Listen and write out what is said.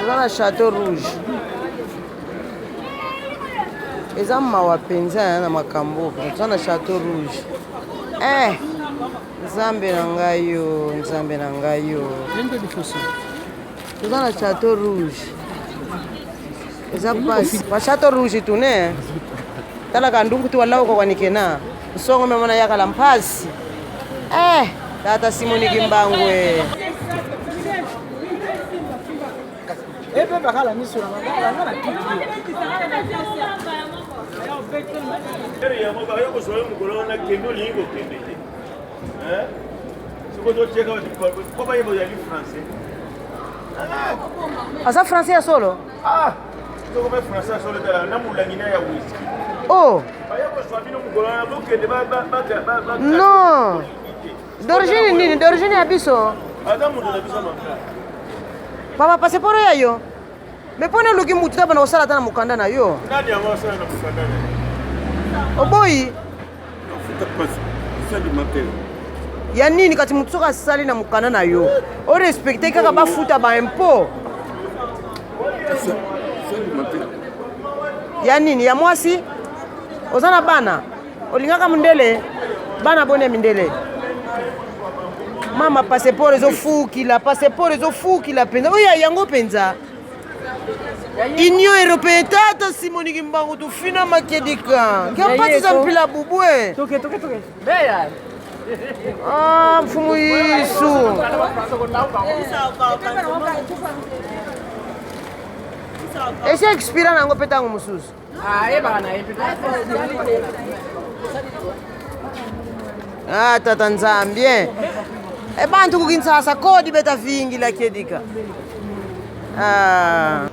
Toza na Chateau Rouge. Eza mawa mpenza na makambo. Toza na Chateau Rouge. Eh, Nzambe na ngai yo, Nzambe na ngai yo. Toza na Chateau Rouge. Eza pasi. Ba Chateau Rouge tune. Tala kandungu tu walao kwa kwanikena. Nsongo memona yakala mpasi. Eh, tata Simoni Kimbangwe. Ebe bakala miso na bakala nga na kiti. Yango bakoki kozwa yo mokolo wana kende olingi kokende te soki ozotyeka po bayeba ozali français. Aza français ya solo? Ah, soko français ya solo, tala na molangi na ya whisky. Oh. Baya kozwa bino mokolo wana bokende. Non. D'origine nini? D'origine ya biso? Aza moto na biso mama. Papa, passeport ya yo. Mais mpo na oluki mutu ta bana kosala ata na mokanda na yo. Nani yango asala na mokanda na yo? Oboyi. Ya nini kati mutu soki asali na mokanda na yo orespecte kaka bafuta baimpôt ya nini ya mwasi oza na bana olingaka mondele bana boni ya mindele mama passeport ezofukila passeport ezofukila mpenza oyo ya yango mpenza Union européenne tata Simoni Kimbangu tufina makedika kiapatiza mpila bubwe ah, mfumu Yesu esi expira na yango mpe ntango mosusu. Ah, tata Nzambi eh. E bantu kukinsasa kodi beta vingi la kedika. Ah.